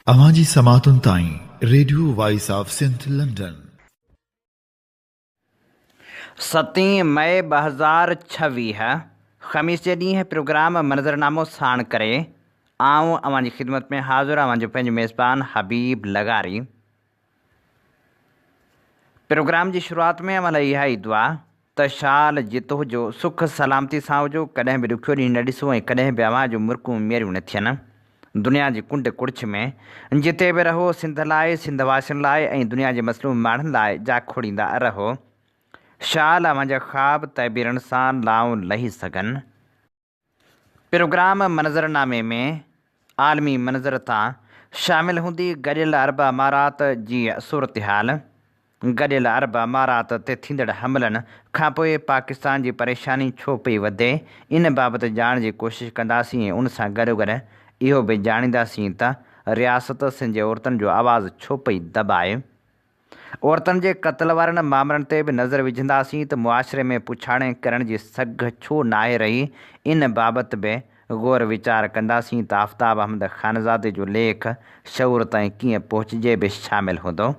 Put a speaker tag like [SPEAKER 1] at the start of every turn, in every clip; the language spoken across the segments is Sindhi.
[SPEAKER 1] اوهان جي سماعتن تائين radio voice of Sindh London.
[SPEAKER 2] ستين مئي 2026 خميس جي ڏينهن پروگرام منظرنامو ساڻ ڪري آئون اوهان جي خدمت ۾ حاضر اوهان جو پنهنجو ميزبان حبيب لغاري. پروگرام جي شروعات ۾ اوهان لاء اها ئي دعا ته شال جت هجو، سک سلامتي سان هجو، ڪڏهن به ڏکيو ڏينهن نه ڏسو ۽ ڪڏهن به اوهان جون مرڪون ميريون نه ٿين. دنيا جي ڪنڊ ڪڙڇ ۾ جتي به رهو، سنڌ لاء، سنڌ واسين لاء ۽ دنيا جي مظلوم ماڻهن لاء جاکوڙيندا رهو. شال اوهان جا خواب تعبيرن سان لائون لهي سگهن. پروگرام منظرنامي ۾ عالمي منظر تان شامل هوندي گڏيل عرب امارات جي صورتحال، گڏيل عرب امارات تي ٿيندڙ حملن کانپوء پاڪستان جي پريشاني ڇو پئي وڌي ان بابت ڄاڻ جي ڪوشش ڪنداسين ۽ ان سان گڏوگڏ اهو به ڄاڻينداسين ته رياست سنڌ جي عورتن جو آواز ڇو پئي دٻائي. عورتن جي قتل وارن مامرن تي به نظر وجهنداسين ته معاشري ۾ پڇاڻي ڪرڻ جي سگهه ڇو ناهي رهي، ان بابت به غور ويچار ڪنداسين ته آفتاب احمد خانزادي جو ليک شعور تائين ڪيئن پهچجي به شامل هوندو.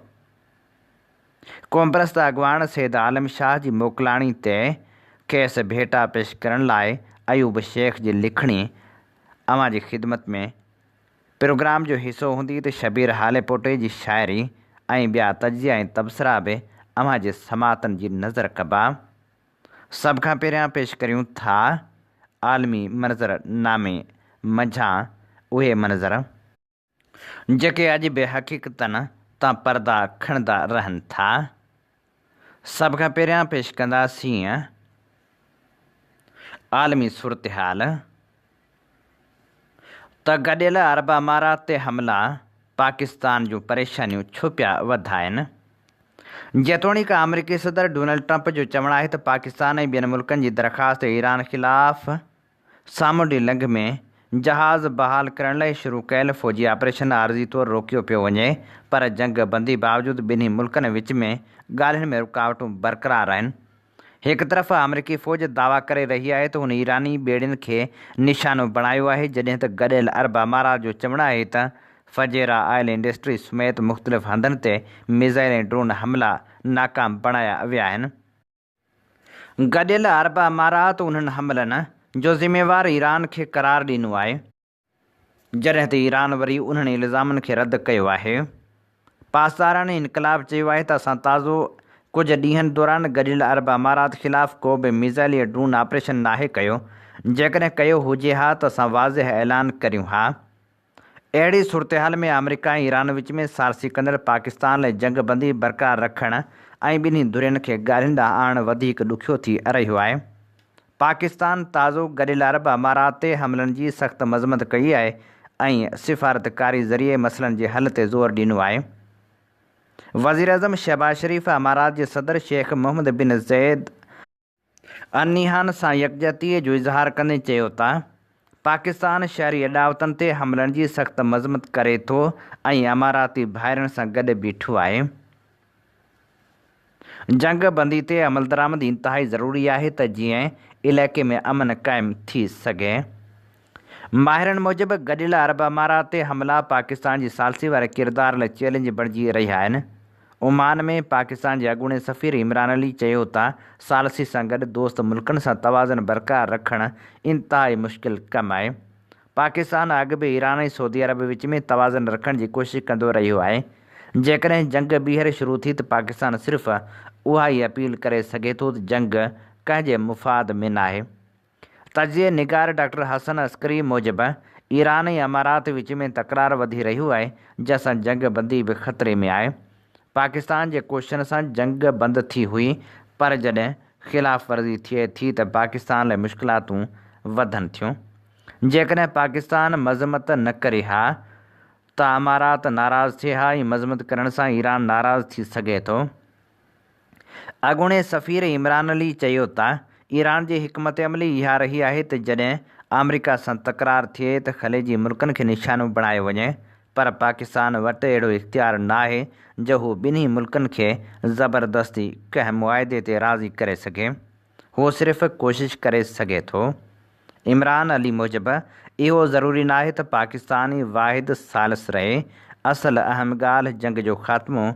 [SPEAKER 2] قومپرست اڳواڻ سيد عالم شاهه جي موڪلاڻي تي کيس ڀيٽا پيش ڪرڻ لاء ايوب شيخ جي لکڻي اوهان جي خدمت ۾ پروگرام جو حصو هوندي ته شبير هاليپوٽي جي شاعري ۽ ٻيا تجزيا ۽ تبصرا به اوهان جي سماعتن جي نظر ڪبا. سڀ کان پهريان پيش ڪريون ٿا عالمي منظر نامي منجهان اهي منظر. جيڪي اڄ به حقيقتن تان پردا کڻندا رهن ٿا. سڀ کان پهريان پيش ڪنداسين عالمي صورتحال. ته گڏيل عرب امارات تي حملا پاڪستان جون پريشانيون ڇو پيا وڌائين؟ جيتوڻيڪ آمريڪي صدر ڊونلڊ ٽرمپ جو چوڻ آهي ته پاڪستان ۽ ٻين ملڪن جي درخواست تي ايران خلاف سامونڊي لنگهه ۾ جهاز بحال ڪرڻ لاء شروع ڪيل فوجي آپريشن عارضي طور روڪيو پيو وڃي پر جنگ بندي باوجود ٻنهي ملڪن وچ ۾ ڳالهين ۾ رڪاوٽون برقرار آهن. هڪ طرف آمريڪي فوج دعويٰ ڪري رهي آهي ته هن ايراني ٻيڙين کي نشانو بڻايو آهي جڏهن ته گڏيل عرب امارات جو چوڻ آهي ته فجيرا آئل انڊسٽري سميت مختلف هنڌن تي ميزائل ۽ ڊرون حملا ناڪام بڻايا ويا آهن. گڏيل عرب امارات انهن حملن جو ذميوار ايران کي قرار ڏنو آهي. جڏهن ته ايران وري انهن الزامن کي رد ڪيو آهي. پاسداران انقلاب چيو آهي ته اسان تازو ڪجهه ڏينهن دوران گڏيل عرب امارات خلاف ڪو به ميزائل يا ڊرون آپريشن ناهي ڪيو، جيڪڏهن ڪيو هجي ها ته اسان واضح اعلان ڪريون ها. اهڙي صورتحال ۾ آمريڪا ۽ ايران وچ ۾ ثالثي ڪندڙ پاڪستان لاء جنگ بندي برقرار رکڻ ۽ ٻنهي ڌرين کي ڳالهين ڏانهن آڻڻ وڌيڪ ڏکيو ٿي رهيو آهي. پاڪستان تازو گڏيل عرب امارات تي حملن جي سخت مذمت ڪئي آهي ۽ سفارتڪاري ذريعي مسئلن جي حل تي زور ڏنو آهي. وزيراعظم شهباز شريف امارات جي صدر شيخ محمد بن زيد النهيان سان يڪجهتي جو اظهار ڪندي چيو ته پاڪستان شهري اڏاوتن تي حملن جي سخت مذمت ڪري ٿو ۽ اماراتي ڀائرن سان گڏ بيٺو آهي. جنگ بندي تي عملدرآمد انتهائي ضروري آهي ته جيئن علائقي ۾ امن قائم ٿي سگهي. ماهرن موجب گڏيل عرب امارات تي حملا پاڪستان جي ثالثي واري ڪردار لاء چئلينج بڻجي رهيا آهن. عمان ۾ پاڪستان جي اڳوڻي سفير عمران علي چيو ته ثالثي سان گڏ دوست ملڪن سان توازن برقرار رکڻ انتهائي مشڪل ڪم آهي. پاڪستان اڳ به ايران ۽ سعودي عرب وچ ۾ توازن رکڻ جي ڪوشش ڪندو رهيو آهي، جيڪڏهن جنگ ٻيهر شروع ٿي ته پاڪستان صرف اها ئي اپيل ڪري سگهي ٿو ته جنگ ڪنهن جي مفاد ۾ ناهي. تجزيي نگار ڊاڪٽر حسن عسڪري موجب ايران ۽ امارات وچ ۾ تڪرار وڌي رهيو آهي، جنهن سان جنگ بندي به خطري ۾ آهي. پاڪستان جي ڪوششن سان جنگ بند ٿي هئي پر جڏهن خلاف ورزي ٿئي ٿي ته پاڪستان لاء مشڪلاتون وڌن ٿيون. جيڪڏهن پاڪستان مذمت نه ڪري ها ته امارات ناراض ٿئي ها ۽ مذمت ڪرڻ سان ايران ناراض ٿي سگهي ٿو. اڳوڻي سفير عمران علي چيو ته ايران جي حڪمت عملي اها رهي آهي ته جڏهن آمريڪا سان تڪرار ٿئي ته خليجي ملڪن کي نشانو بڻايو وڃي پر پاڪستان وٽ اهڙو اختيار ناهي جو هو ٻنهي ملڪن کي زبردستي ڪنهن معاهدي تي راضي ڪري سگهي. هو صرف ڪوشش ڪري سگهي ٿو. عمران علي موجب، اهو ضروري ناهي ته پاڪستان ئي واحد ثالث رهي اصل اهم ڳالهه جنگ جو خاتمو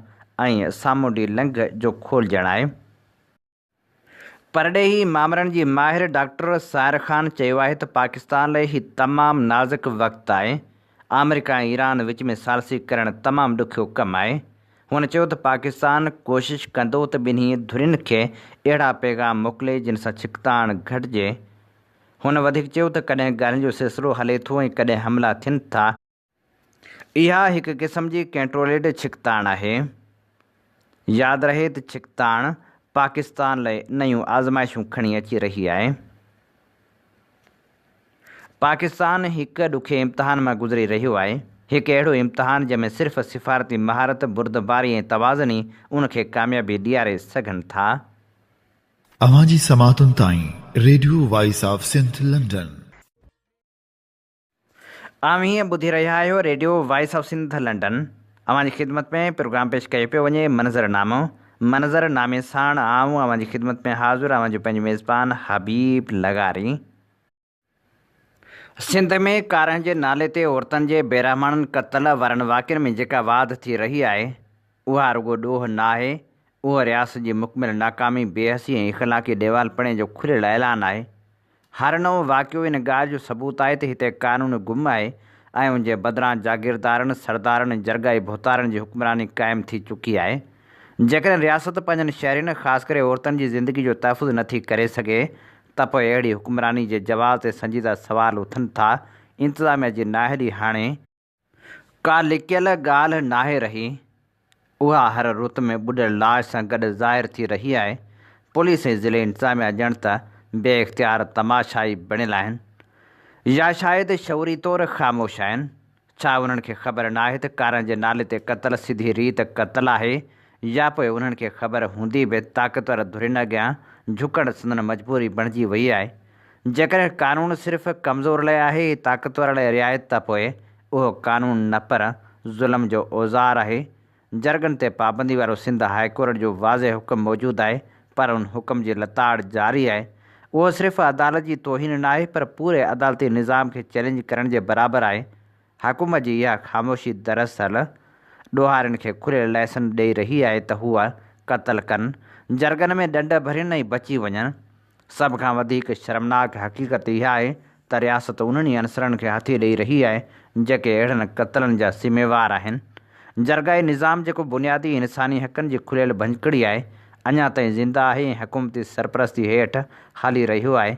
[SPEAKER 2] ۽ سامونڊي لنگهه جو کولجڻ آهي. پرڏيهي مامرن جي ماهر ڊاڪٽر ساحر خان چيو آهي ته پاڪستان لاء هي تمام نازڪ وقت آهي، آمريڪا ۽ ايران وچ ۾ ثالثي ڪرڻ تمام ڏکيو ڪم آهي. هن چيو ته پاڪستان ڪوشش ڪندو ته ٻنهي ڌرين کي اهڙا پيغام موڪلي جن سان ڇڪتاڻ گهٽجي. هن وڌيڪ چيو ته ڪڏهن ڳالهين جو سلسلو هلي ٿو ۽ ڪڏهن حملا ٿين ٿا، اها هڪ قسم جي ڪنٽروليڊ ڇڪتاڻ آهي. ياد رهي ته ڇڪتاڻ پاڪستان لاء نيون آزمائشون کڻي اچي رهي آهي. پاڪستان هڪ ڏکي امتحان مان گذري رهيو آهي. هڪ اهڙو امتحان جنهن ۾ صرف سفارتي مهارت، بردباري ۽ توازن ئي ان کي ڪاميابي ڏياري سگهن ٿا.
[SPEAKER 1] اوهان جي سماعتن تائين radio voice of Sindh London.
[SPEAKER 2] اوهين ٻڌي رهيا آهيو radio voice of Sindh London. اوهان جي خدمت ۾ پروگرام پيش ڪيو پيو وڃي منظر نامو. منظر نامي ساڻ آئون اوهان جي خدمت ۾ حاضر اوهان جو پنهنجو ميزبان حبيب لغاري. سنڌ ۾ ڪارنهن جي نالي تي عورتن جي بيرحماڻن قتل وارن واقعن ۾ جيڪا واڌ ٿي رهي آهي اها رڳو ڏوهه ناهي اهو رياست جي مڪمل ناڪامي، بيحسي ۽ اخلاقي ڏيوالپڻي جو کليل اعلان آهي. هر نئون واقعو ان ڳالهه جو ثبوت آهي ته هتي قانون گم آهي ۽ ان جي بدران جاگيردارن، سردارن ۽ جرڳائي ڀوتارن جي حڪمراني قائم ٿي چڪي آهي. جيڪڏهن رياست پنهنجن شهرين خاص ڪري عورتن جي زندگي جو تحفظ نه ٿي ڪري سگهي ته پوء اهڙي حڪمراني جي جواز تي سنجيده سوال اٿن ٿا. انتظاميا جي نااهلي هاڻي ڪا لڪيل ڳالهه ناهي رهي، اها هر رت ۾ ٻڏل لاش سان گڏ ظاهر ٿي رهي آهي. پوليس ۽ ضلعي انتظاميا ڄڻ ته بي اختيار تماشائي بڻيل آهن يا شايد شعوري طور خاموش آهن. ڇا انهن کي خبر ناهي ته ڪارنهن جي نالي تي قتل سڌي ريت قتل آهي يا پوء انهن کي خبر هوندي به طاقتور ڌرين اڳيان جهڪڻ سندن مجبوري بڻجي وئي آهي؟ جيڪڏهن قانون صرف ڪمزور لاء آهي ۽ طاقتور لاء رعايت ته پوء اهو قانون نه پر ظلم جو اوزار آهي. جرڳن تي پابندي وارو سنڌ هاء ڪورٽ جو واضح حڪم موجود آهي پر ان حڪم جي لتاڙ جاري آهي. اهو صرف عدالت جي توهين ناهي پر پوري عدالتي نظام کي چئلينج ڪرڻ جي برابر آهي. حڪومت جي اها خاموشي دراصل ڏوهارين کي کليل لائسنس ڏئي رهي آهي ته هو قتل ڪن، جرڳن ۾ ڏنڊ ڀرين ۽ بچي وڃن. سڀ کان وڌيڪ شرمناڪ حقيقت اها آهي ته رياست انهن ئي عنصرن کي هٿي ڏئي رهي آهي جيڪي اهڙن قتلن جا ذميوار آهن. جرڳائي نظام جيڪو بنيادي انساني حقن جي کليل ڀڃڪڙي آهي، اڃا تائين زنده آهي ۽ حڪومتي سرپرستي هيٺ هلي رهيو آهي.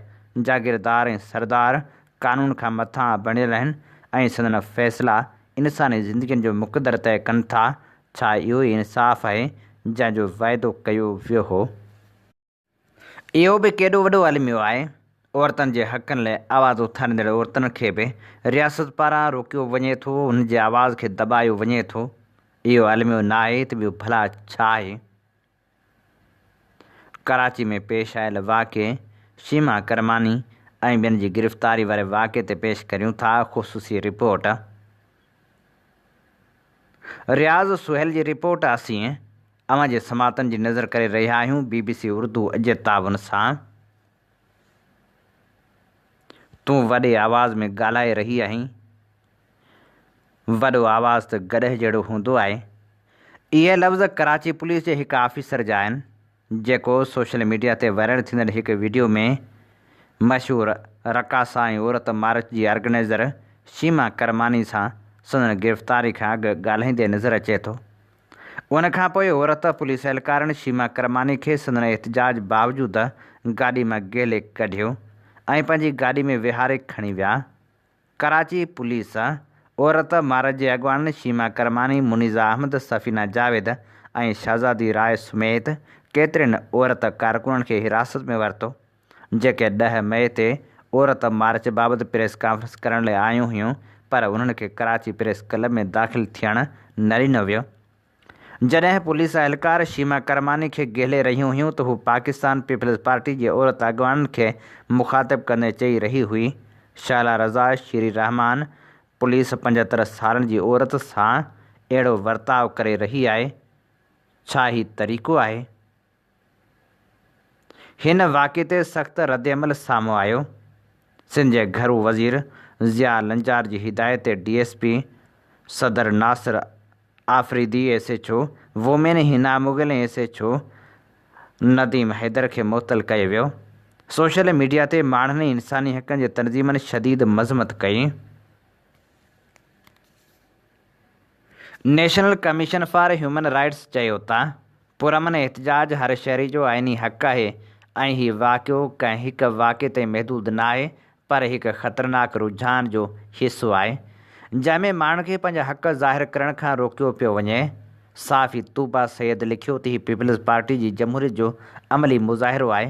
[SPEAKER 2] جاگيردار ۽ سردار قانون کان مٿانهان بڻيل آهن ۽ سندن فيصلا انساني زندگين جو مقدر طئي ڪن ٿا. ڇا اهو ئي انصاف آهي جنهن جو واعدو ڪيو ويو هو؟ اهو به ڪيڏو وڏو الميو آهي. عورتن جي حقن لاء آواز اٿاريندڙ عورتن کي به رياست پاران روڪيو وڃي ٿو، انهن جي آواز کي دٻايو وڃي ٿو. اهو الميو ناهي ته ٻيو ڀلا ڇا آهي؟ ڪراچي ۾ پيش آيل واقعي شيما ڪرماني ۽ ٻين جي گرفتاري واري واقعي تي پيش ڪريون ٿا خصوصي رپورٽ. رياض سهيل جي رپورٽ اسين اوهان جي سماعتن جي نظر ڪري رهيا آهيون بي بي سي اردو جي تعاون سان. تون وڏي آواز ۾ ڳالهائي رهي آهين. وڏو آواز ته گڏهه جهڙو هوندو آهي. اهي لفظ ڪراچي پوليس جي هڪ آفيسر جا آهن، جيڪو سوشل ميڊيا تي وائرل ٿيندڙ هڪ وڊيو ۾ مشهور رقاصه ۽ عورت مارچ جي آرگنائيزر شيما ڪرماني سان سندن گرفتاري کان اڳ ڳالهائيندي نظر اچي ٿو. ان کان پوء عورت پوليس اهلڪارن شيما ڪرماني کي سندن احتجاج باوجود گاڏي مان گهلي ڪڍيو ۽ پنهنجي گاڏي ۾ ويهاري کڻي ويا. ڪراچي پوليس عورت مارچ جي اڳواڻن شيما ڪرماني، منيزه احمد، سفينه جاويد ۽ شهزادي راء سميت ڪيترين عورت ڪارڪنن کي حراست ۾ ورتو، جيڪي ڏهه مئي تي عورت مارچ بابت پريس ڪانفرنس ڪرڻ لاء آيون هيون پر انهن کي ڪراچي پريس ڪلب ۾ داخل ٿيڻ نه ڏنو ويو. جڏهن پوليس اهلڪار شيما ڪرماني کي گهلي رهيون هيون ته هو پاڪستان پيپلز پارٽي جي عورت اڳواڻن کي مخاطب ڪندي چئي رهي هئي، شهلا رضا، شيري رحمان، پوليس 75 سالن جي عورت سان اهڙو ورتاء ڪري رهي آهي، ڇا هي طريقو آهي؟ هن واقعي تي سخت ردعمل سامهون آيو. سنڌ جي گهرو وزير ضياء لنجار جي هدايت تي ڊي ايس پي صدر Nasir Afridi, S H O women Hina Mughal ۽ S H O Nadeem Haider کي معطل ڪيو ويو. سوشل ميڊيا تي ماڻهن ۽ انساني حقن جي تنظيمن شديد مذمت ڪئي. National commission for human rights چيو ته پرامن احتجاج هر شهري جو آئيني حق آهي ۽ هي واقعو ڪنهن هڪ واقعي تائين محدود ناهي پر هڪ خطرناڪ رجحان جو حصو آهي جنهن ۾ ماڻهن کي پنهنجا حق ظاهر ڪرڻ کان روڪيو پيو وڃي. صحافي طوبيٰ سيد لکيو ته هي پيپلز پارٽي جي جمهوريت جو عملي مظاهرو آهي،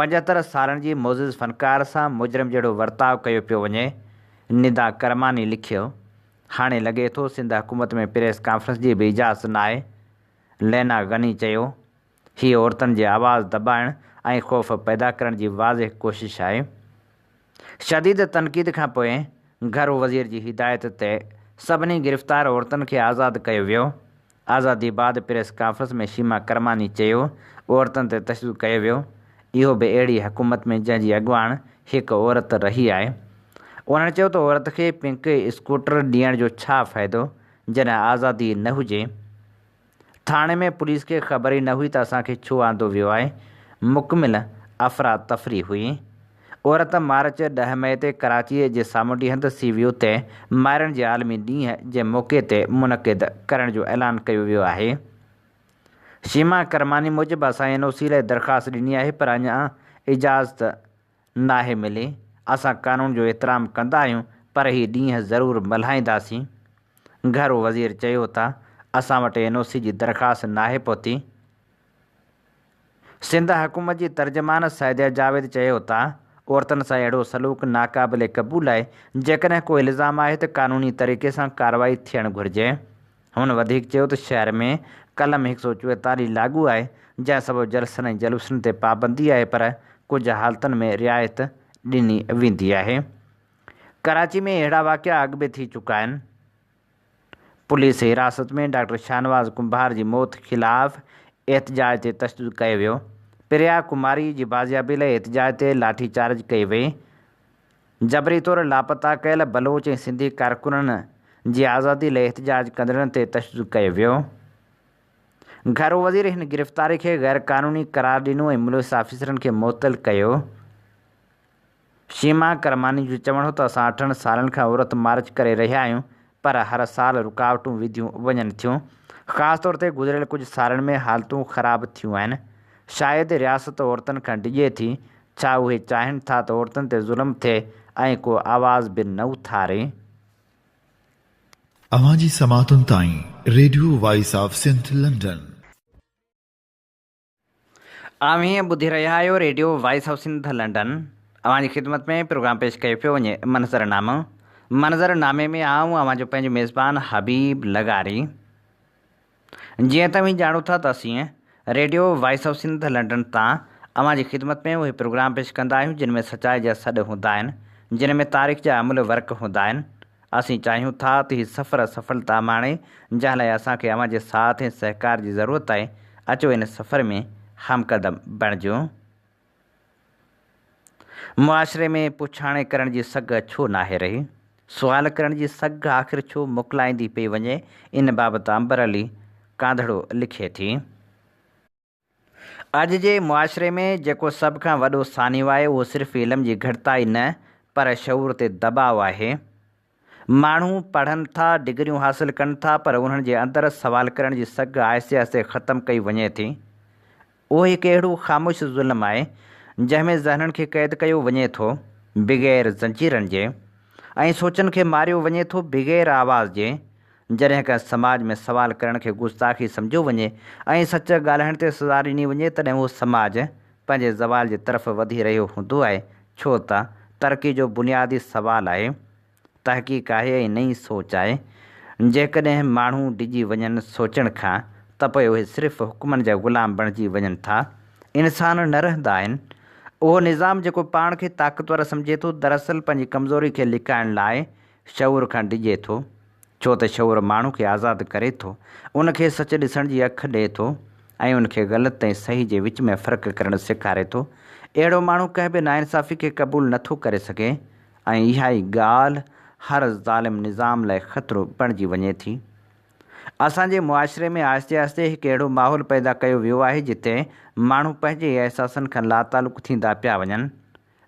[SPEAKER 2] 75 سالن جي معزز فنڪار سان مجرم جهڙو ورتاء ڪيو پيو وڃي، ندا ڪرماني لکيو، هاڻي لڳي ٿو سنڌ حڪومت ۾ پريس ڪانفرنس جي به اجازت ناهي، لينا غني چيو، هي عورتن جي آواز دٻائڻ ۽ خوف پيدا ڪرڻ جي واضح ڪوشش آهي. شديد تنقيد کانپوء گهرو وزير جي هدايت تي سڀني گرفتار عورتن کي آزاد ڪيو ويو. آزادي بعد پريس ڪانفرنس ۾ شيما ڪرماني چيو، عورتن تي تشدد ڪيو ويو، اهو به اهڙي حڪومت ۾ جنهن جي اڳواڻ هڪ عورت رهي آهي. انهن چيو ته عورت کي پنڪ اسڪوٽر ڏيڻ جو ڇا فائدو جڏهن آزادي نه هجي. ٿاڻي ۾ پوليس کي خبر ئي نه هئي ته اسان کي ڇو آندو ويو آهي، مڪمل افراتفري هئي. عورت مارچ 10 مئي تي ڪراچيء جي سامونڊي هنڌ سي ويو تي مائرن جي عالمي ڏينهن جي موقعي تي منعقد ڪرڻ جو اعلان ڪيو ويو آهي. شيما ڪرماني موجب اسان اين او سي لاء درخواست ڏني آهي پر اڃا اجازت ناهي ملي، اسان قانون جو احترام ڪندا آهيون پر هي ڏينهن ضرور ملهائينداسين. گهرو وزير چيو ته اسان وٽ اين او سي جي درخواست ناهي پهتي. سنڌ حڪومت جي ترجمان سعديه جاويد چيو ته عورتن سان اهڙو سلوڪ ناقابل قبول آهي، جيڪڏهن ڪو الزام آهي ته قانوني طريقي سان ڪارروائي ٿيڻ گهرجي. هن وڌيڪ چيو ته شهر ۾ قلم 144 لاڳو آهي، جنهن سبب جلسن ۽ جلوسن تي پابندي آهي پر ڪجهه حالتن ۾ رعايت ڏني ويندي آهي. ڪراچي ۾ اهڙا واقعا اڳ به ٿي چڪا آهن. پوليس حراست ۾ ڊاڪٽر شاهنواز ڪنڀار جي موت خلاف احتجاج تي تشدد ڪيو ويو، پريا ڪماري جي بازيابي لاء احتجاج تي لاٺي چارج ڪئي وئي، جبري طور لاپتا ڪيل بلوچ ۽ سنڌي ڪارڪنن جي آزادي لاء احتجاج ڪندڙن تي تشدد ڪيو ويو. گهرو وزير هن گرفتاري کي غيرقانوني قرار ڏنو ۽ ملوث آفيسرن کي معطل ڪيو. شيما ڪرماني جو چوڻ هو ته اسان اٺن سالن کان عورت مارچ ڪري رهيا آهيون پر هر سال رڪاوٽون وڌيون وڃن ٿيون، خاص طور تي گذريل ڪجهه سالن ۾ حالتون خراب ٿيون آهن، شايد رياست عورتن کان ڊڄي ٿي، ڇا اهي چاهين ٿا ته عورتن تي ظلم ٿئي ۽ ڪو آواز به نه اٿاري؟
[SPEAKER 1] اوهان جي سماعتن تائين radio voice of Sindh London.
[SPEAKER 2] اوهين ٻڌي رهيا آهيو radio voice of Sindh London. اوهان جي خدمت ۾ پروگرام پيش ڪيو پيو وڃي منظر نامو. منظر نامي ۾ آئون اوهان جو پنهنجو ميزبان حبيب لغاري. جيئن ته اوهين ڄاڻو ٿا ته اسين radio voice of Sindh London تان اوهان جي خدمت ۾ اهي پروگرام پيش ڪندا آهيون جن ۾ سچائي جا سڏ هوندا آهن، جن ۾ تاريخ جا املهه ورق هوندا آهن. اسين چاهيون ٿا ته هي سفر سڦلتا ماڻي، جنهن لاء اسان کي اوهان جي ساٿ ۽ سهڪار جي ضرورت آهي، اچو ان سفر ۾ همقدم بڻجون. معاشري ۾ پڇاڻي ڪرڻ جي سگهه ڇو ناهي رهي؟ سوال ڪرڻ جي سگهه آخر ڇو موڪلائيندي پئي وڃي؟ ان بابت عنبر علي ڪانڌڙو لکي ٿي. اڄ جي معاشري ۾ جيڪو سڀ کان وڏو سانحو آهي اهو صرف علم جي گهٽتائي نه پر شعور تي دٻاء آهي. ماڻهو پڙهن ٿا، ڊگريون حاصل ڪن ٿا پر انهن جي اندر سوال ڪرڻ جي سگهه آهستي آهستي ختم ڪئي وڃي ٿي. اهو هڪ اهڙو خاموش ظلم آهي جنهن ۾ ذهنن کي قيد ڪيو وڃي ٿو بغير زنجيرن جي ۽ سوچن کي ماريو وڃي ٿو بغير آواز جي. جڏهن ڪنهن سماج ۾ سوال ڪرڻ کي گستاخي سمجهيو وڃي ۽ سچ ڳالهائڻ تي سزا ڏني وڃي تڏهن اهو سماج پنهنجي زوال جي طرف وڌي رهيو هوندو آهي ڇو ته ترقي جو بنيادي سوال آهي تحقيق آهي ۽ نئين سوچ آهي. جيڪڏهن ماڻهو ڊڄي وڃن سوچڻ کان ته پوء اهي صرف حڪمن جا غلام بڻجي وڃن ٿا. انسان نه رهندا آهن. اهو نظام جيڪو پاڻ کي طاقتور سمجهي ٿو دراصل پنهنجي ڪمزوري کي لڪائڻ لاء شعور کان ڊڄي ٿو، ڇو ته شعور ماڻهو کي آزاد ڪري ٿو، ان کي سچ ڏسڻ جي اک ڏئي ٿو ۽ ان کي غلط ۽ صحيح جي وچ ۾ فرق ڪرڻ سيکاري ٿو. اهڙو ماڻهو ڪنهن به ناانصافي کي قبول نه ٿو ڪري سگهي ۽ اها ئي ڳالهه هر ظالم نظام لاء خطرو بڻجي وڃي ٿي. اسان جي معاشري ۾ آهستي آهستي هڪ اهڙو ماحول پيدا ڪيو ويو آهي جتي ماڻهو پنهنجي ئي احساسن کان لاتعلق ٿيندا پيا وڃن.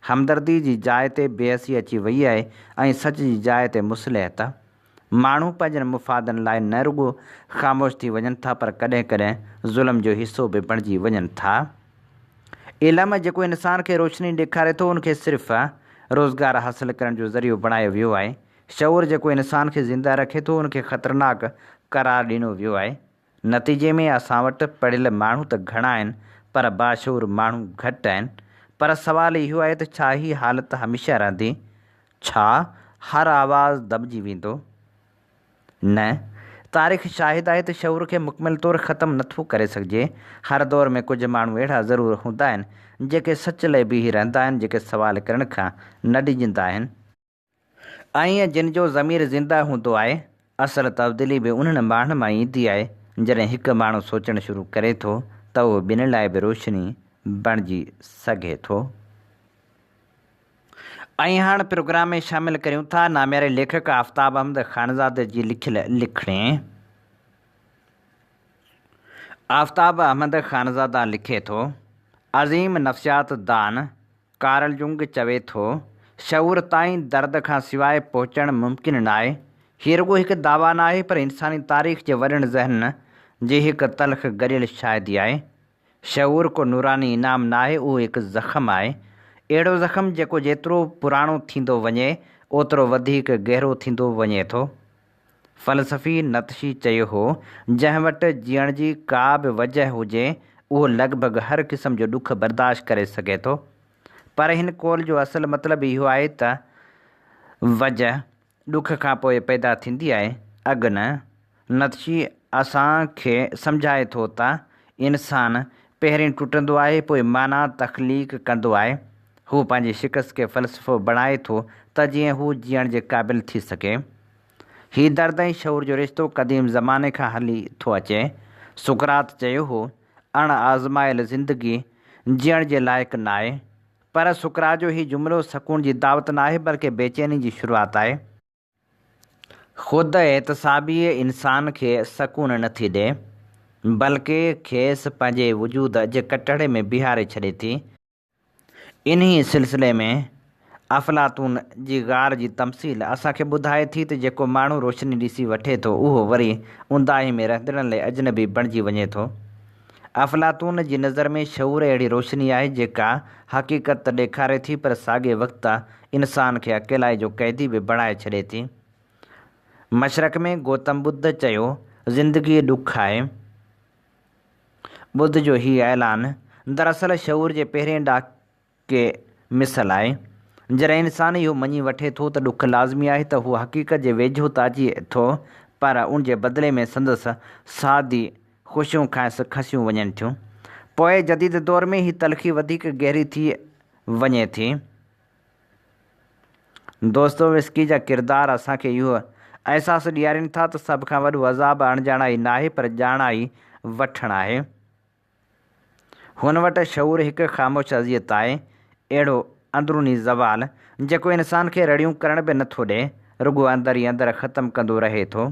[SPEAKER 2] همدردي جي جاء تي بيحسي اچي وئي آهي ۽ سچ جي جاء تي مصلحت. ماڻهو پنهنجن مفادن لاء نه رڳو خاموش ٿي وڃن ٿا پر ڪڏهن ڪڏهن ظلم جو حصو به بڻجي وڃن ٿا. علم جيڪو انسان کي روشني ڏيکاري ٿو ان کي صرف روزگار حاصل ڪرڻ جو ذريعو بڻايو ويو آهي. شعور جيڪو انسان کي زنده رکي ٿو ان کي خطرناڪ قرار ڏنو ويو آهي. نتيجي ۾ اسان وٽ پڙهيل ماڻهو ته گهڻا آهن پر باشعور ماڻهو گهٽ آهن. پر سوال اهو آهي ته ڇا هي حالت هميشه رهندي؟ ڇا هر آواز دٻجي ويندو؟ نه. تاريخ شاهد آهي ته شعور کي مڪمل طور ختم نه ٿو ڪري سگهجي. هر دور ۾ ڪجهه ماڻهو اهڙا ضرور هوندا آهن جيڪي سچ لئه بيهي رهندا آهن، جيڪي سوال ڪرڻ کان نه ڊڄندا آهن. ۽ جن جو ضمير زنده هوندو آهي، اصل تبديلي به انهن ماڻهن مان ايندي آهي، جڏهن هڪ ماڻهو سوچڻ شروع ڪري ٿو ته اهو ٻين لاء به روشني بڻجي سگهي ٿو. ۽ هاڻ پروگرام ۾ شامل ڪريون ٿا نامياري ليکڪ آفتاب احمد خانزاده جي لکيل لکڻي. آفتاب احمد خانزاده لکي ٿو، عظيم نفسيات دان ڪارل جنگ چوي ٿو، شعور تائين درد کان سواء پهچڻ ممڪن ناهي. هيء رڳو هڪ دعويٰ ناهي پر انساني تاريخ جي وڏن ذهنن جي هڪ تلخ گڏيل شاهدي آهي. شعور ڪو نوراني انعام ناهي، اهو هڪ زخم آهي. اهڙو زخم جيڪو جيترو پراڻو ٿيندو وڃي، اوترو وڌيڪ گهرو ٿيندو وڃي ٿو. فلسفي نطشي چيو هو، جنهن وٽ جيئڻ جي ڪا به وجهه هجي، اهو لڳ ڀڳ هر قسم جو ڏک برداشت ڪري سگهي ٿو. پر هن قول جو اصل مطلب اهو آهي ته وجهه ڏک کان پوء پيدا ٿيندي آهي، اڳ نه. نطشي اسان کي سمجهائي ٿو ته انسان پهرين ٽٽندو آهي، پوء معنيٰ تخليق ڪندو آهي. هو پنهنجي شڪست کي فلسفو بڻائي ٿو ته جيئن هو جيئڻ جي قابل ٿي سگهي. هي درد ۽ شعور جو رشتو قديم زماني کان هلي ٿو اچي. سقراط چيو هو، اڻ آزمايل زندگي جيئڻ جي لائق ناهي. پر سقراط جو هي جملو سڪون جي دعوت ناهي بلڪه بيچيني جي شروعات آهي. خود احتسابي انسان کي سڪون نه ٿي ڏئي، بلڪه کيس پنهنجي وجود جي ڪٽهڙي ۾ بيهاري ڇڏي ٿي. انهيء سلسلي ۾ افلاطون جي غار جي تمثيل اسان کي ٻڌائي ٿي ته جيڪو ماڻهو روشني ڏسي وٺي ٿو، اهو وري اونداهي ۾ رهندڙن لاء اجنبي بڻجي وڃي ٿو. افلاطون جي نظر ۾ شعور اهڙي روشني آهي جيڪا حقيقت ته ڏيکاري ٿي پر ساڳئي وقت انسان کي اڪيلائي جو قيدي به بڻائي ڇڏي ٿي. مشرق ۾ گوتم ٻڌ چيو، زندگي ڏک آهي. ٻڌ جو هي اعلان دراصل شعور جي پهرين ڏاڪي ڪي مثل آهي. جڏهن انسان اهو مڃي وٺي ٿو ته ڏک لازمي آهي ته هو حقيقت جي ويجهو ته اچي ٿو پر ان جي بدلي ۾ سندس سادي خوشيون کانئس کسيون وڃن ٿيون. پوء جديد دور ۾ هي تلخي وڌيڪ گهري ٿي وڃي ٿي. دوستويسڪي جا ڪردار اسان کي اهو احساس ڏيارين ٿا ته سڀ کان وڏو عذاب اڻڄاڻائي ناهي پر ڄاڻائي وٺڻ آهي. هن وٽ شعور هڪ خاموش اذيت آهي، اهڙو اندروني زوال، جيڪو انسان کي رڙيون ڪرڻ به نه ٿو ڏئي، رڳو اندر ئي اندر ختم ڪندو رهي ٿو.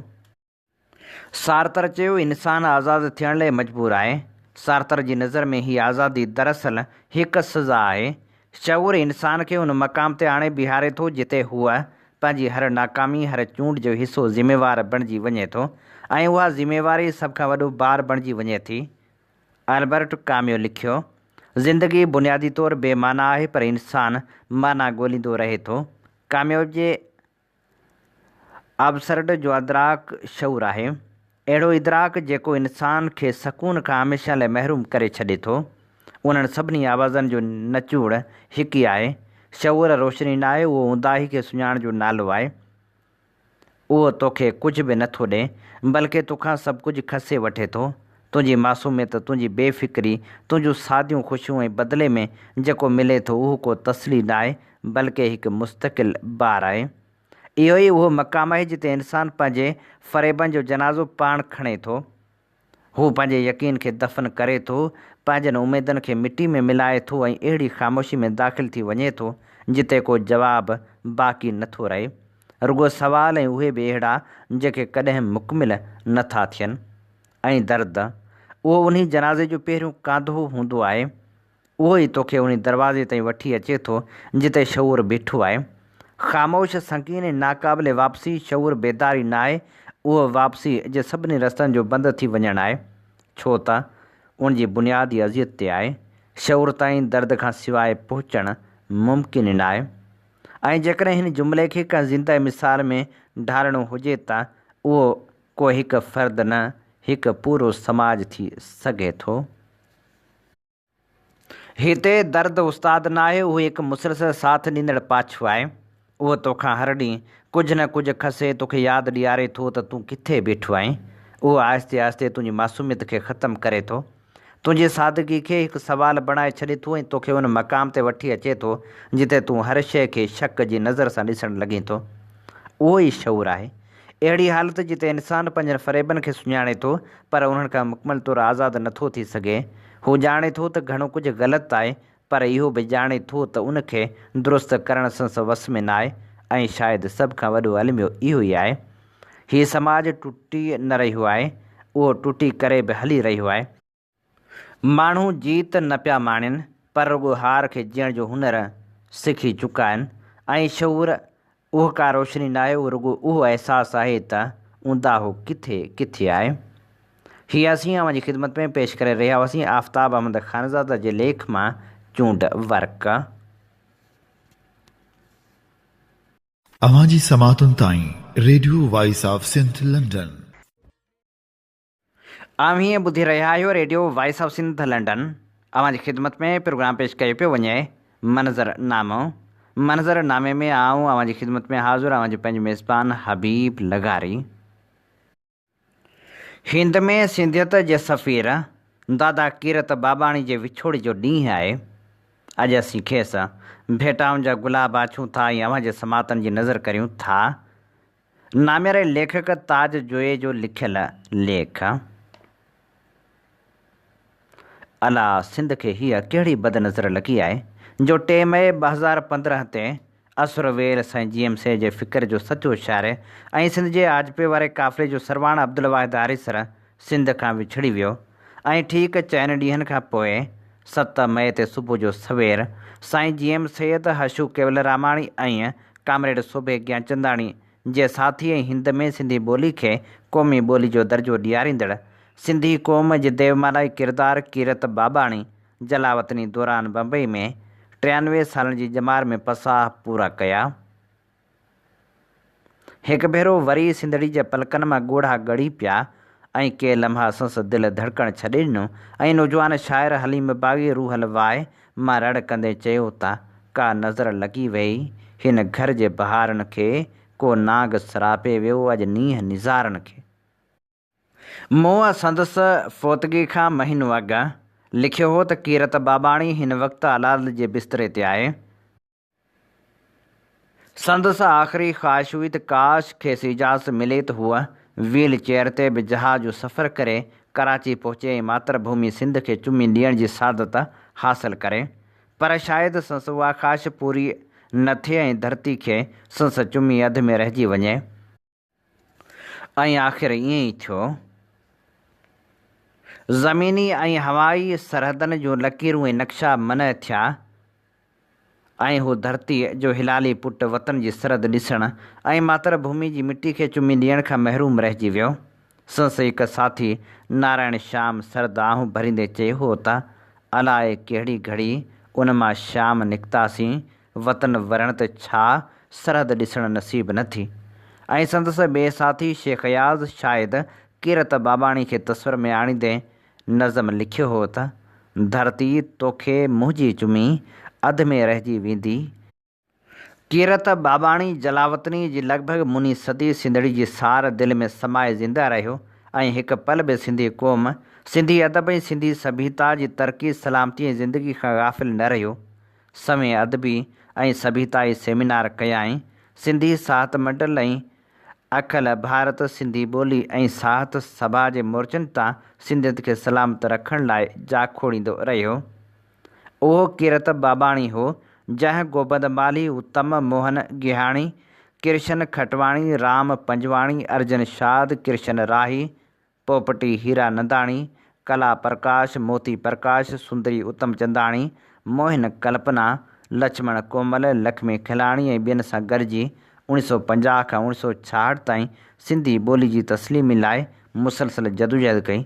[SPEAKER 2] سارتر چيو، انسان آزاد ٿيڻ لئه مجبور آهي. سارتر جي نظر ۾ هي آزادي دراصل هڪ سزا آهي. شعور انسان کي ان مقام تي آڻي بيهاري ٿو، جتي هو پنهنجي هر ناڪامي، هر چونڊ جو حصو ذميوار بڻجي وڃي ٿو ۽ اها ذميواري سڀ کان وڏو بار بڻجي وڃي ٿي. البرٽ ڪاميو لکيو، زندگي بنيادي طور بي معنيٰ آهي پر انسان معنيٰ ڳوليندو رهي ٿو. ڪاميو جي ابسرڊ جو ادراڪ شعور آهي. اهڙو ادراڪ جيڪو انسان کي سڪون کان هميشه لاء محروم ڪري ڇڏي ٿو. انهن سڀني آوازن جو نچوڙ هڪ ئي آهي. شعور روشني ناهي، اهو اونداهي کي سڃاڻڻ جو نالو آهي. اهو توکي ڪجهه به نٿو ڏئي، بلڪه توکان سڀ ڪجهه کسي وٺي ٿو. تنهنجي معصوميت، تنهنجي بي فڪري، تنهنجون ساديون خوشيون ۽ بدلي ۾ جيڪو ملي ٿو اهو ڪو تسلي ناهي، بلڪه هڪ مستقل بار آهي. اهو ئي اهو مقام آهي جتي انسان پنهنجي فريبن جو جنازو پاڻ کڻي ٿو. هو پنهنجي يقين کي دفن ڪري ٿو، پنهنجن اميدن کي مٽي ۾ ملائي ٿو ۽ اهڙي خاموشي ۾ داخل ٿي وڃي ٿو، جتي ڪو جواب باقي نه ٿو رهي. رڳو سوال ۽ اهي به اهڙا جيڪي ڪڏهن مڪمل نه ٿا ٿين. ۽ درد، اهو انهي جنازي جو پهريون ڪانڌو هوندو آهي. اهو ئي توکي انهي دروازي تائين وٺي اچي ٿو جتي شعور بيٺو آهي. خاموش، سنگين ۽ ناقابل واپسي شعور بيداري ناهي، اهو واپسي جي سڀني رستن جو بند ٿي وڃڻ آهي. ڇو ته ان جي بنياد ئي اذيت تي آهي. شعور تائين درد کان سواء پهچڻ ممڪن ئي ناهي. ۽ جيڪڏهن هن جملي کي ڪنهن زنده مثال ۾ ڍالڻو هجي ته اهو ڪو هڪ فرد نه، هڪ پورو سماج ٿي سگهي ٿو. هتي درد استاد ناهي، اهو هڪ مسلسل ساٿ ڏيندڙ پاڇو آهي. اهو توکان هر ڏينهن ڪجهه نه ڪجهه کسي توکي ياد ڏياري ٿو ته تون ڪٿي بيٺو آهين. اهو آهستي آهستي تنهنجي معصوميت کي ختم ڪري ٿو. تنهنجي سادگي کي هڪ سوال بڻائي ڇڏي ٿو ۽ توکي ان مقام تي وٺي اچي ٿو جتي تون هر شيء کي شڪ جي نظر سان ڏسڻ لڳين ٿو. اهو ئي شعور آهي. اهڙي حالت جتي انسان پنهنجن فريبن کي سڃاڻي ٿو پر انهن کان مڪمل طور آزاد نٿو ٿي سگهي. هو ڄاڻي ٿو ته گهڻو ڪجهه غلط آهي پر اهو به ڄاڻي ٿو ته ان کي درست ڪرڻ سندس وس ۾ ناهي ۽ شايد سڀ کان وڏو الميو اهو ئي آهي. هي سماج ٽٽي نه رهيو آهي، اهو ٽٽي ڪري به هلي رهيو آهي. ماڻهو جيت نه پيا ماڻين پر رڳو هار کي جيئڻ جو هنر سکي چڪا آهن ۽ شعور اهو ڪا روشني ناهي اهو رڳو اهو احساس آهي ته اونداهو ڪٿي ڪٿي آهي. هي اسين اوهان جي خدمت ۾ پيش ڪري رهيا هئاسين آفتاب احمد خانزاده جي ليک مان چونڊ ورق.
[SPEAKER 1] اوهان جي سماعتن تائين radio voice of Sindh London.
[SPEAKER 2] اوهين ٻڌي رهيا آهيو radio voice of Sindh London اوهان جي خدمت ۾ پروگرام پيش ڪيو پيو وڃي منظر نامو منظر نامي ۾ آئون اوهان جي خدمت ۾ حاضر اوهان جو پنهنجو ميزبان حبيب لغاري. هند ۾ سنڌيت جي سفير دادا ڪيرت ٻاٻاڻي جي وڇوڙي جو ڏينهن آهي اڄ اسين کيس ڀيٽائن جا گلاب آڇون ٿا ۽ اوهان جي سماعتن جي نظر ڪريون ٿا نامياري ليکڪ تاج جويي جو لکيل ليک. الا سنڌ کي هيء ڪهڙي بد نظر لڳي آهي جو ٽي مئي 2015 تي اسر ويل سائين جي ايم سيد جي فڪر جو سچو شارح ۽ سنڌ جي آجپي واري قافلي جو سرواڻ عبدالواحد آريسر سنڌ کان وڇڙي ويو ۽ ٺيڪ چئن ڏينهن کان پوء ست مئي تي صبح جو سوير سائين جي ايم سيد، حشو ڪيولراماڻي ۽ ڪامريڊ سوڀي گيانچنداڻي جي ساٿي ۽ هند ۾ سنڌي ٻولي کي قومي ٻولي جو درجو ڏياريندڙ سنڌي قوم جي ديومالائي ڪردار ڪيرت ٻاٻاڻي جلاوطني دوران بمبئي ۾ 93 سالن جي ڄمار ۾ پساهه پورا ڪيا. هڪ ڀيرو وري سنڌڙي جي پلڪن مان ڳوڙها ڳڙي پيا ۽ ڪي لمحا سنس دل ڌڙڪڻ ڇڏي ڏنو ۽ نوجوان شاعر حليم باغي روحل واء مان رڙ ڪندي چيو ته ڪا نظر لڳي ويئي هن گهر جي بهارن کي، ڪو نانگ سراپي ويو اڄ نينهن نظارن کي. مون سندس فوتگي کان مهينو اڳ لکيو هو ته ڪيرت ٻاٻاڻي هن وقت علال جي بستري تي آهي. سندس آخري خواهش هئي ته ڪاش کيس اجازت ملي ته هوء ويل چيئر تي به جهاز جو سفر ڪري ڪراچي پهچي ۽ ماتر ڀومي سنڌ کي چمي ڏيڻ جي سعادت حاصل ڪري. پر شايد سندس اها خواهش پوري نه ٿئي ۽ ڌرتي کي سندس چمي اڌ ۾ رهجي وڃي. ۽ آخر ائين ئي ٿيو. زميني ۽ هوائي سرحدن جون لڪيرون ۽ نقشا منع ٿيا. ۽ هو ڌرتيء جو هلالي پٽ وطن جي سرحد ڏسڻ ۽ ماتر ڀومي جي مٽي کي چمي ڏيڻ کان محروم رهجي ويو. سندس هڪ ساٿي نارائڻ شيام سرد آهون ڀريندي چيو هو ته، الائي ڪهڙي گهڙي ان مان شيام نڪتاسين، وطن ورڻ ته ڇا سرحد ڏسڻ نصيب نه ٿي. ۽ سندس ٻئي ساٿي شيخ اياز شايد ڪيرت ٻاٻاڻي کي تصور ۾ آڻيندي نظم لکيو هو ته، ڌرتي توکي منهنجي چمي اڌ ۾ رهجي ويندي. ڪيرت ٻاٻاڻي جلاوطنيء جي لڳ ڀڳ مني صدي سنڌڙي جي سار دل ۾ سمائي زنده رهيو ۽ هڪ پل به سنڌي قوم، سنڌي ادب ۽ سنڌي سڀيتا جي ترقي، سلامتي ۽ زندگي کان غافل نه رهيو. سوين ادبي ۽ سڀيتائي سيمينار ڪيائين. سنڌي ساهت منڊل ۽ اکل ڀارت سنڌي ٻولي ۽ ساهت سڀا جي مورچن تان سنڌيت کي سلامت رکڻ لاء جاکوڙيندو رهيو. اهو ڪيرت ٻاٻاڻي هو، جنهن گوبند مالهي، اتم موهن گيهاڻي ڪرشن کٽواڻي، رام پنجواڻي، ارجن شاد، ڪرشن راهي، پوپٽي هيرا ننداڻي، ڪلا پرڪاش، موتي پرڪاش، سندري اتم چنداڻي، موهن ڪلپنا، لڇمڻ ڪومل، لکمي کلاڻي ۽ ٻين سان گڏجي 1950 کان 1966 تائين سنڌي ٻولي جي تسليمي لاء مسلسل جدوجهد ڪئي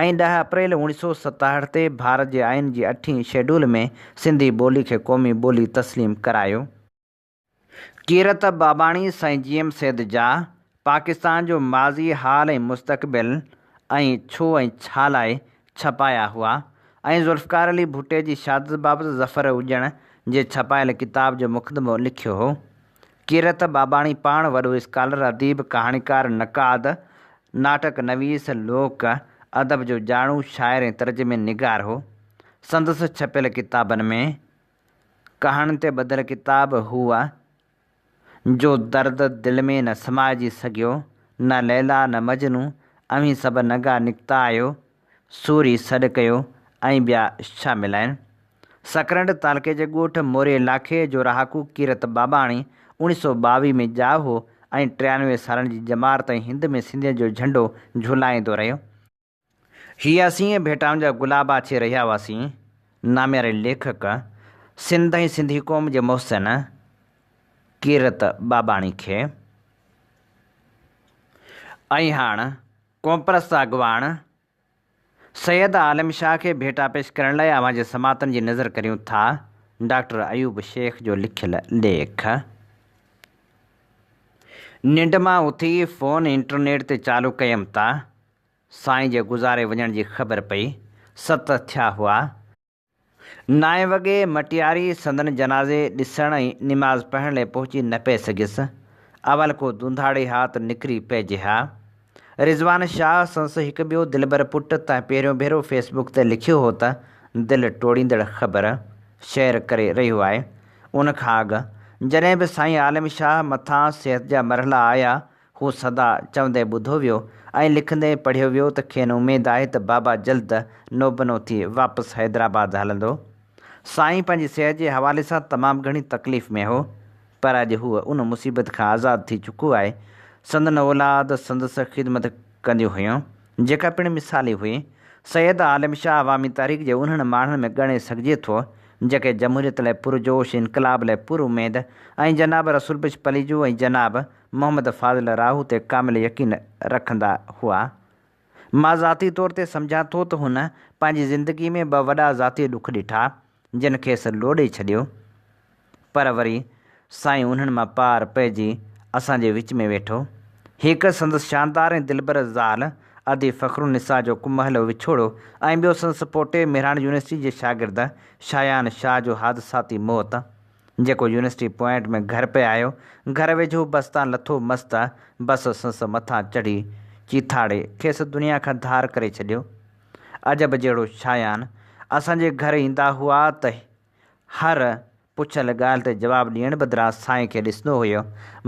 [SPEAKER 2] ۽ 10 اپريل 1967 تي ڀارت جي آئين جي اٺين شيڊول ۾ سنڌي ٻولي کي قومي ٻولي تسليم ڪرايو. ڪيرت ٻاٻاڻي سائين جي ايم سيد جا پاڪستان جو ماضي، حال ۽ مستقبل ۽ ڇو ۽ ڇا لاء ڇپايا هئا ۽ ذوالفقار علي ڀٽي جي شهادت بابت ظفر اڄڻ جي ڇپايل ڪتاب جو مقدمو لکيو هو. ڪيرت ٻاٻاڻي پاڻ وڏو اسڪالر، اديب، ڪهاڻيڪار، نقاد، ناٽڪ نويس، لوڪ ادب جو ڄاڻو، شاعر ۽ ترجمي نگار هو. سندس ڇپيل ڪتابن ۾. ڪهاڻين تي ٻڌل ڪتاب هو جو درد دل ۾ نه سمائجي سگهيو، نه ليليٰ نه مجنون، اوهين سڀ ننگا نڪتا آهيو، سوري سڏ ڪيو ۽ ٻيا شامل آهن. سڪرنڊ تعلقي جي ڳوٺ موري لاکي جو رهاڪو ڪيرت ٻاٻاڻي 1922 ۾ ڄائو هو ۽ 93 سالن جي ڄمار تائين هند ۾ سنڌين جو جهنڊو جهولائيندو رهيو. هي اسين ڀيٽائن جا گلاب آڇي رهيا هئاسين، نامياري ليکڪ، سنڌ ۽ سنڌي قوم جي محسن ڪيرت ٻاٻاڻي کي. ۽ هاڻ قومپرست اڳواڻ سيد عالم شاهه کي ڀيٽا پيش ڪرڻ لاء اوهان جي سماعتن جي نظر ڪريون ٿا ڊاڪٽر ايوب شيخ جو لکيل ليک. ننڊ مان اٿي فون انٽرنيٽ تي چالو ڪيم ته سائين جي گذاري وڃڻ جي خبر پئي. ست ٿيا هئا. نائين وڳي مٽياري سندن جنازي ڏسڻ ۽ نماز پڙهڻ لئه پهچي نه پئي سگهيس. اول ڪو ڌونڌاڙي ها ته نڪري پئجي ها. رضوان شاهه سندس هڪ ٻيو دلبر پٽ تنهن پهريون ڀيرو فيس بڪ تي لکيو هو ته دل ٽوڙيندڙ خبر شيئر ڪري رهيو آهي. ان کان اڳ جڏهن به سائين عالم شاهه مٿان صحت جا مرحلا آيا هو سدا چوندي ٻڌو ويو ۽ لکندي پڙهيو ويو ته کين اميد آهي ته بابا جلد نوبنو ٿي واپس حيدرآباد هلندو. سائين پنهنجي صحت جي حوالي سان تمام گهڻي تڪليف ۾ هو، پر اڄ هو ان مصيبت کان آزاد ٿي چڪو آهي. سندن اولاد سندس خدمت ڪنديون هيون، جيڪا پڻ مثالي هئي. سيد عالم شاهه عوامي تحريڪ جي انهن ماڻهن ۾ ڳڻي سگهجي ٿو، جيڪي جمهوريت لاء پرجوش، انقلاب لاء پر اميد ۽ جناب رسول بخش پليجو ۽ جناب محمد فاضل راهو تي ڪامل يقين رکندا هئا. مان ذاتي طور تي سمجهان ٿو ته هن پنهنجي زندگي ۾ ٻه وڏا ذاتي ڏک ڏٺا، جن کيس لوڏي ڇڏيو. پر وري سائين انهن مان پار پئجي اسان جي وچ ۾ ويٺو. هڪ سندس شاندار ۽ دلبر زال ادي فخرالنساء جو ڪمهلو وڇوڙو ۽ ٻيو سندس پوٽي مهراڻ يونيورسٽي جي شاگرد شايان شاهه جو حادثاتي موت. جيڪو يونيورسٽي پوائنٽ ۾ گهر پئي آيو. گهر ويجهو بس تان لٿو مس ته بس سندس مٿان چڙهي چيٿاڙي کيس دنيا کان ڌار ڪري ڇڏيو. عجب جهڙو شايان اسان جي گهر ايندا هئا ته هر پڇيل ڳالهه تي جواب ڏيڻ بدران سائين کي ڏسندو هيو.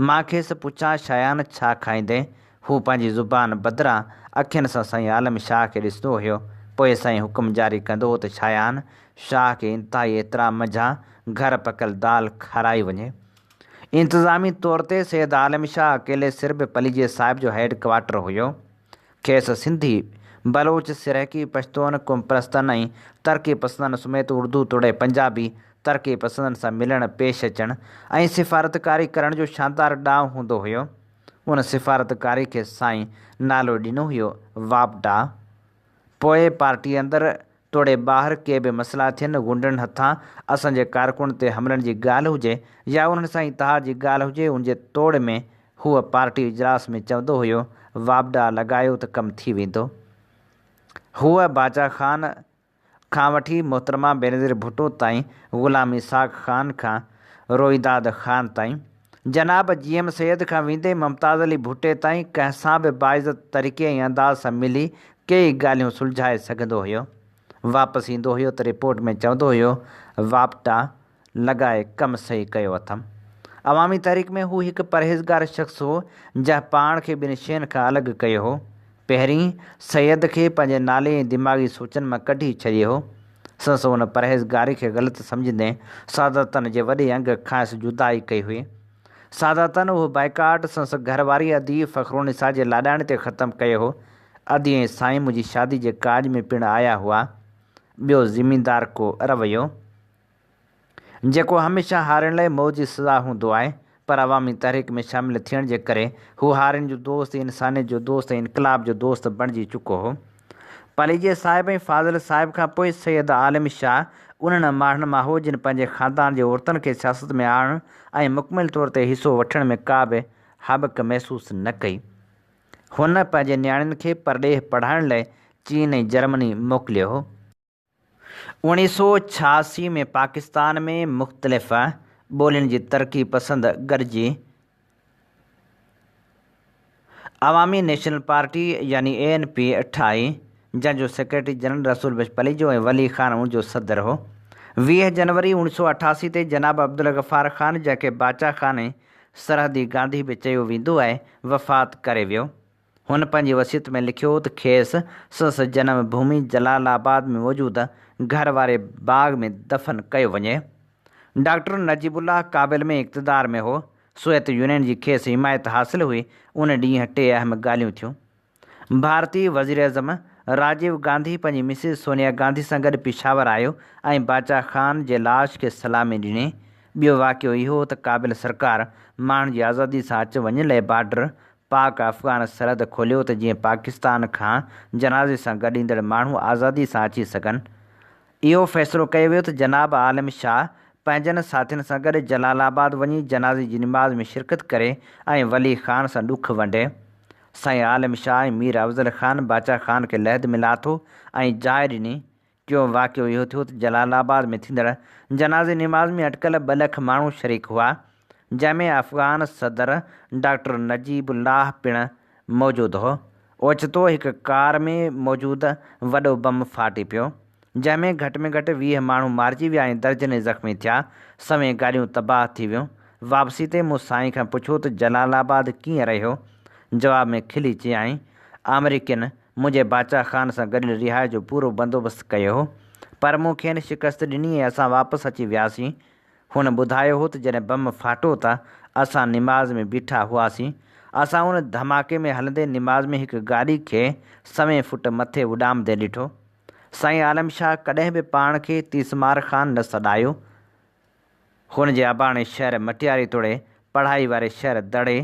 [SPEAKER 2] مان کيس پڇان شايان ڇا کائيندين؟ هو پنهنجي زبان بدران اکين سان سائين عالم شاهه کي ڏسندو هيو. پوء سائين حڪم جاري ڪندو هو ته شايان شاهه کي انتهائي احترام منجهان گهر پڪل دال کارائي وڃي. انتظامي طور تي سيد عالم شاهه اڪيلي سر به پليجي صاحب جو هيڊ ڪوارٽر هيو. کيس سنڌي، بلوچ، سرائيڪي، پشتون، قومپرستن ۽ ترقي پسندن سميت اردو توڙي پنجابي ترقي پسندن سان ملڻ، پيش اچڻ ۽ سفارتڪاري ڪرڻ جو شاندار ڏانء هوندو هيو. ان سفارتڪاري کي سائين نالو ڏنو هيو واپڊا. پوء پارٽي اندر توڙي ٻاهر ڪي به مسئلا ٿين، غنڊن هٿان اسان جي ڪارڪنن تي حملن جي ڳالهه هجي يا انهن سان اتحاد جي ڳالهه هجي، ان جي توڙ ۾ هو پارٽي اجلاس ۾ چوندو هيو واپڊا لڳايو ته ڪم ٿي ويندو. هو باچا خان کان وٺي محترمه بينظير ڀٽو تائين، غلام اسحاق خان کان روئيداد خان تائين، جناب جي ايم سيد کان ويندي ممتاز علي ڀٽي تائين ڪنهن سان به باعزت طريقي ۽ انداز سان ملي ڪيئي ڳالهيون سلجهائي سگهندو هيو. واپس ايندو هيو ته رپورٽ ۾ چوندو هيو واپڊا لڳائي ڪم صحيح ڪيو اٿم. عوامي تحريڪ ۾ هو هڪ پرهيزگار شخص هو، جنهن پاڻ کي ٻن شين کان الڳ ڪيو هو. پهرين، سيد کي پنهنجي نالي ۽ دماغي سوچن مان ڪڍي ڇڏيو هو. سندس ان پرهيزگاري کي غلط سمجهندي ساداتن جي وڏي انگ کانئس جدائي ڪئي هئي. ساداتن اهو بائيڪاٽ سندس گهر واري ادي فخرالنساء جي لاڏاڻي تي ختم ڪيو هو. ادي ۽ سائين منهنجي شادي جي ڪاڄ ۾ پڻ آيا هئا. ٻيو زميندارڪو رويو. جيڪو هميشه هارين لاء موت جي سزا هوندو آهي، پر عوامي تحريڪ ۾ شامل ٿيڻ جي ڪري هو هارين جو دوست، انسانيت جو دوست ۽ انقلاب جو دوست بڻجي چڪو هو. پليجي صاحب ۽ فاضل صاحب کان پوء سيد عالم شاهه انهن ماڻهن مان هو جن پنهنجي خاندان جي عورتن کي سياست ۾ آڻڻ ۽ مڪمل طور تي حصو وٺڻ ۾ ڪا به هٻڪ محسوس نه ڪئي. هن پنهنجي نياڻين کي پرڏيهه پڙهائڻ لاء چين ۽ جرمني موڪليو هو. 1986 ۾ پاڪستان ۾ مختلف ٻولين جي ترقي پسند گڏجي عوامي نيشنل پارٽي يعني اي اين پي ٺاهي، جنهن جو سيڪريٽري جنرل رسول بخش پليجو ۽ ولي خان ان جو صدر هو. 20 جنوري 1988 تي جناب عبدالغفار خان جنهن کي باچا خان ۽ سرحدي گانڌي به چيو ويندو آهي، وفات ڪري ويو. هن پنهنجي وصيت ۾ لکيو ته کيس سندس جنم ڀومي جلال آباد ۾ موجود گهر واري باغ ۾ دفن ڪيو وڃي. ڊاڪٽر نجيب الله ڪابل ۾ اقتدار ۾ هو. سوويت يونين جي کيس حمايت حاصل هئي. ان ڏينهن ٽي اهم ڳالهيون ٿيون. ڀارتي وزيراعظم راجيو گانڌي پنهنجي مسز سونيا گانڌي سان گڏ پشاور آيو ۽ باچا خان جي لاش کي سلامي ڏني. ٻيو واقعو اهو هو ته ڪابل سرڪار ماڻهن جي آزادي سان اچ وڃ لئه بارڊر پاڪ افغان سرحد کوليو ته جيئن پاڪستان کان جنازي سان گڏ ايندڙ ماڻهو آزادي سان اچي سگهن. اهو فيصلو ڪيو ويو ته جناب عالم شاهه پنهنجن ساٿين سان گڏ جلال آباد وڃي جنازي جي نماز ۾ شرڪت ڪري ۽ ولي خان سان ڏک ونڊي. سائين عالم شاهه ۽ مير افضل خان باچا خان کي لحد ۾ لاٿو ۽ جاء ڏني. ٽيون واقعو اهو ٿيو ته جلال آباد ۾ ٿيندڙ جنازي نماز ۾ اٽڪل ٻه لک ماڻهو شريڪ هئا، جنهن ۾ افغان صدر ڊاڪٽر نجيب الله پڻ موجود هو. اوچتو هڪ ڪار ۾ موجود وڏو بم ڦاٽي پيو، جنهن ۾ گهٽ ۾ گهٽ 20 ماڻهو مارجي ويا ۽ درجنين زخمي ٿيا، سوين گاڏيون تباهه ٿي ويون. واپسي تي مون سائين کان پڇيو ته جلال آباد ڪيئن رهيو؟ جواب ۾ کلي چيائين، آمريڪين منهنجي باچا خان سان گڏيل رهائي جو پورو بندوبست ڪيو هو، پر مون کين شڪست ڏني ۽ اسان واپس اچي وياسين. هن ٻڌايو هو ته جڏهن بم ڦاٽو ته اسان نماز ۾ بيٺا هئاسين. اسان ان ڌماڪي ۾ هلندي نماز ۾ هڪ گاڏي کي سوين فوٽ مٿي اڏامندي ڏٺو. سائين عالم شاهه ڪڏهن به پاڻ کي تيسمار خان نه سڏايو. هن جي اباڻي شهر مٽياري توڙي پڙهائي واري شهر دڙي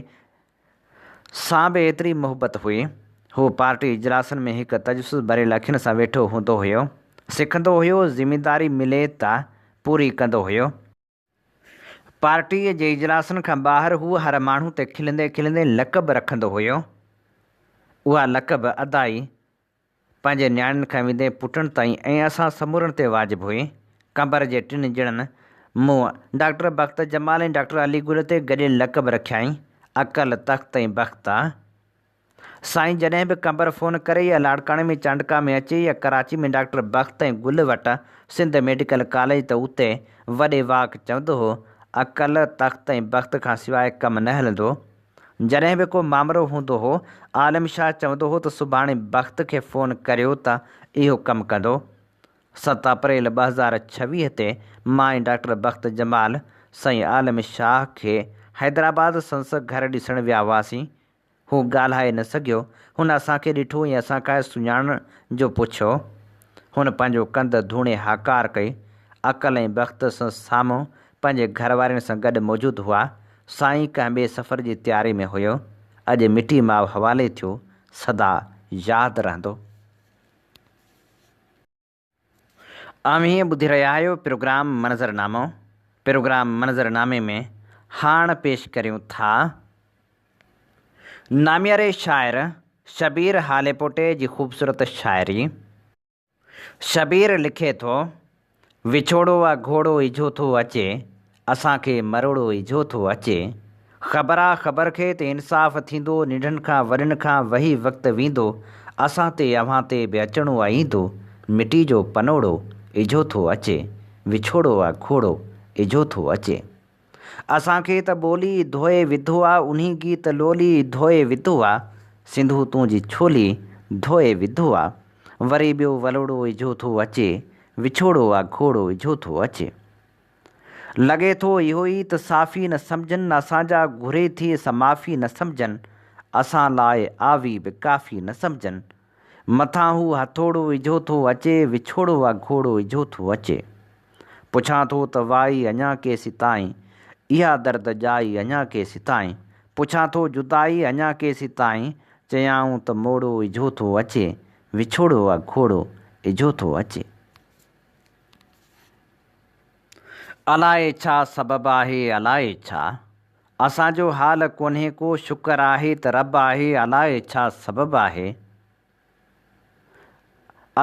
[SPEAKER 2] سان به ايتري محبت هئي. هو پارٽي اجلاسن ۾ هڪ تجسس ڀريل اکين سان ويٺو هوندو هيو. سکندو هيو، ذميداري ملي ته پوري ڪندو هيو. پارٽيء جي اجلاسن کان ٻاهر هو هر ماڻهو تي کلندي کلندي لقب رکندو هيو. اها لقب ادائي پنهنجي نياڻين کان ويندي پٽن تائين ۽ اسان سمورن تي واجب هئي. قمبر جي ٽن ڄڻن، مون، ڊاڪٽر بخت جمال ۽ ڊاڪٽر علي گل تي گڏيل لقب رکيائين، عقل، تخت ۽ بخت. سائين جڏهن به قمبر فون ڪري يا لاڙڪاڻي ۾ چانڊڪا ۾ اچي يا ڪراچي ۾ ڊاڪٽر بخت ۽ گل وٽ سنڌ ميڊيڪل ڪاليج ته اتي وڏي واڪ چوندو هو، عقل، تخت ۽ بخت کان سواء ڪم نه هلندو. جڏهن به ڪو مامرو هوندو هو، عالم شاهه چوندو هو ته سڀاڻي بخت کي فون ڪريو ته اهو ڪم ڪندو. 7 اپريل 2026 تي مان ۽ ڊاڪٽر بخت جمال سائين عالم شاهه کي حيدرآباد سندس گهر ڏسڻ ويا هئاسين. هو ڳالهائي نه سگهيو. هن اسان کي ڏٺو ۽ اسان کانئس سڃاڻڻ جو پڇيو. هن پنهنجو ڪنڌ ڌوڻي هاڪار ڪئي. عقل ۽ بخت سندس سامهون پنهنجي گهر وارين سان گڏ موجود هئا. سائين ڪنهن ٻئي سفر جي تياري ۾ هيو. اڄ مٽي ماء حوالي ٿيو، سدا ياد رهندو. اوهين ٻڌي رهيا آهيو پروگرام منظر نامو. پروگرام منظر نامي ۾ هاڻ پيش ڪريون ٿا نامياري شاعر شبير هاليپوٽي جي خوبصورت شاعري. شبير لکي ٿو، وڇوڙو آ گهوڙو اجهو ٿو اچي، اسان کي مروڙو اجهو ٿو اچي. خبر آ خبر کي ته انصاف ٿيندو، ننڍن کان وڏن کان وهي وقت ويندو، اسان تي اوهان تي به اچڻو آ ايندو، مٽي جو پنوڙو اجهو ٿو اچي، وڇوڙو آ گهوڙو اجهو ٿو اچي. اسان کي ته ٻولي ڌوئي وڌو آ انهي گيت لولي ڌوئي وڌو آ سنڌو تون جي ڇولي ڌوئي وڌو آ وري ٻيو ولوڙو اجهو ٿو اچي وڇوڙو آ گهوڙو اجهو ٿو اچي. لڳي ٿو اهو ئي ته صافي نه سمجهن اسان جا گهري ٿي سا معافي نه سمجهن اسان لاء آوي به ڪافي نه سمجهن مٿان هو هٿوڙو اجهو ٿو اچي وڇوڙو آ گهوڙو اجهو ٿو اچي پڇان ٿو ته وائي اڃا ڪيسيتائين اها درد ڄائي اڃا ڪيسيتائين پڇان ٿو جدائي اڃا ڪيسيتائين چيائون ته موڙو اجهو ٿو اچي وڇوڙو آ گهوڙو اجهو ٿو اچي. الائي ڇا سبب آهي الائي ڇا. اسان جو حال ڪونهي ڪو شڪر آهي ته رب آهي الائي ڇا سبب آهي.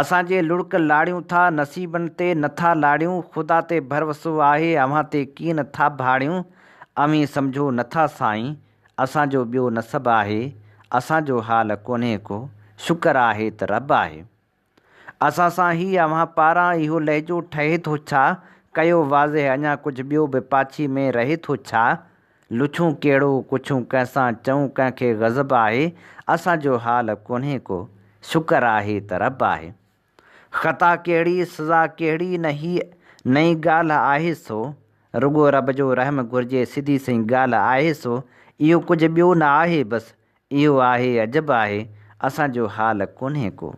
[SPEAKER 2] اسان جي لڙڪ لاڙيون ٿا نصيبن تي نٿا لاڙيون خدا تي ڀروسو آهي اوهان تي ڪين ٿا ڀاڙيون اوهين سمجهو نٿا سائين اسان جو ٻيو نصب آهي اسان جو حال ڪونهي ڪو شڪر آهي ته رب آهي. اسان سان هي اوهان پاران اهو لهجو ٺهي ٿو ڇا؟ ڪيو واضح اڃا ڪجهه ٻيو به پاڇي ۾ رهي ٿو ڇا؟ لڇون ڪهڙو، ڪڇون ڪنهن سان، چئون ڪنهن کي غضب آهي، اسان جو حال ڪونهي ڪو، شڪر آهي ته رب آهي. خطا ڪهڙي، سزا ڪهڙي نه هيء نئين ڳالهه آهي سو، رڳو رب جو رحم گهرجي سڌي سئين ڳالهه آهي سو، اهو ڪجهه ٻيو نه آهي بس اهو آهي عجب آهي، اسان جو حال ڪونهي ڪو،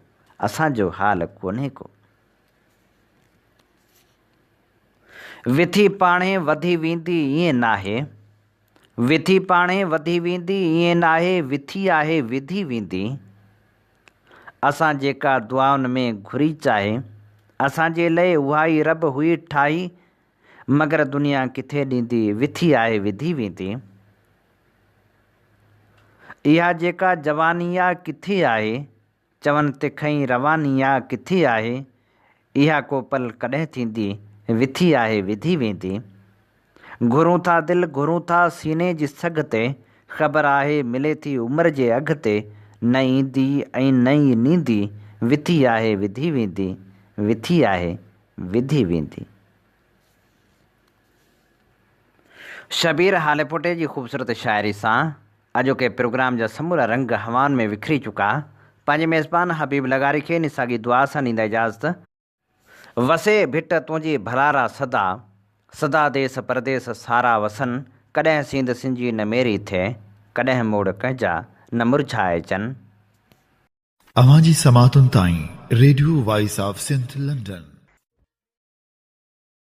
[SPEAKER 2] اسان جو حال ڪونهي ڪو. وٿي پاڻهي وڌي ويندي ائين ناهي، وٿي پاڻهي وڌي ويندي ائين ناهي، وٿي آهي وڌي ويندي. اسان جيڪا دعائن ۾ گهري چاهي، اسان جي لئه اها ئي رب هئي ٺاهي، مگر دنيا ڪٿي ڏيندي، وٿي آهي وڌي ويندي. اها جيڪا جواني آ ڪٿي آهي، چون تکئين رواني آ ڪٿي آهي، اها ڪو پل ڪڏهن ٿيندي، وٿي آهي وڌي ويندي. گهرون ٿا دل گهرون ٿا سيني جي سگهه تي، خبر آهي ملي ٿي عمر جي اگهه تي، نه ايندي ۽ نه ئي نيندي، وٿي آهي وڌي ويندي، وٿي آهي وڌي ويندي. شبير هاليپوٽي جي خوبصورت شاعري سان اڄوڪي پروگرام جا سمورا رنگ هوائن ۾ وکري چڪا. پنهنجي ميزبان حبيب لغاري کي انهي ساڳي دعا سان ڏيندا اجازت. وسي ڀٽ تنهنجي ڀلارا سدا، سدا ديس پرديس سارا وسن، ڪڏهن سينڌ سنجي نه ميري ٿئي، ڪڏهن موڙ ڪنهنجا نه مرجهائجن.
[SPEAKER 1] اوهان جي سماعتن تائين radio voice of Sindh London.